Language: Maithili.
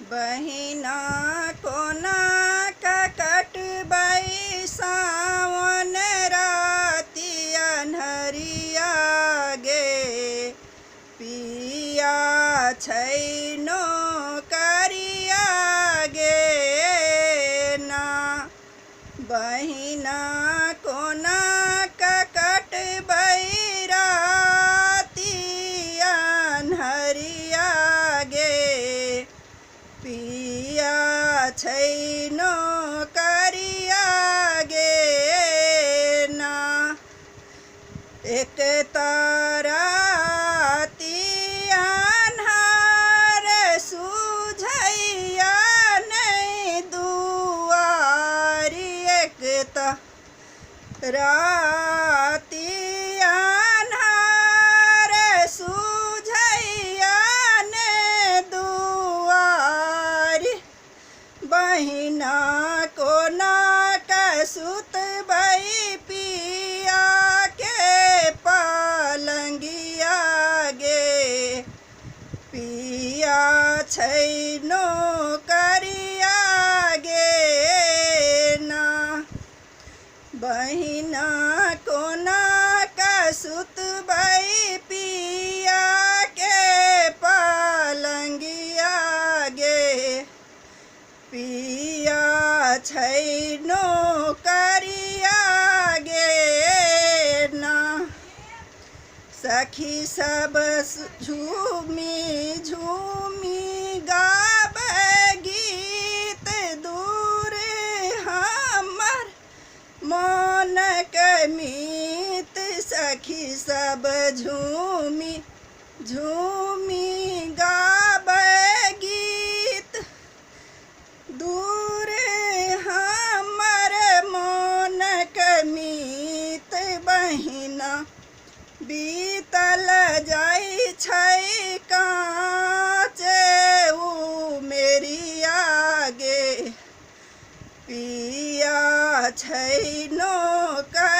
बहिना कोना कऽ कटबै सावन राति अन्हरिया गे, पिया छै नौकरिया गे ना। बहिना कोना कऽ कटबै राति अन्हरिया गे, पिया छै नौकरिया गे ना। एक तऽ राति अन्हार सुझैया नहि दुआरी, एक तऽ राति अन्हार सुझैया ने दुआरी, बहिना कोना कऽ सुतबै पिया के पलंगिया गे, पिया छै नौकरिया गे ना। बहिना कोना कऽ सुतबै पिया के पलंगिया गे, पिया छै नौकरिया गे ना। सखी सब झूमी झूमी गाबै गीत, दूर हमर मोनक मीत, सखी सब झूमी झूमी गाबै गीत, दूर हमर मोनक मीत। बहिना बीतल जाइ छै काँचे उमेरिया गे, पिया छै नौकरिया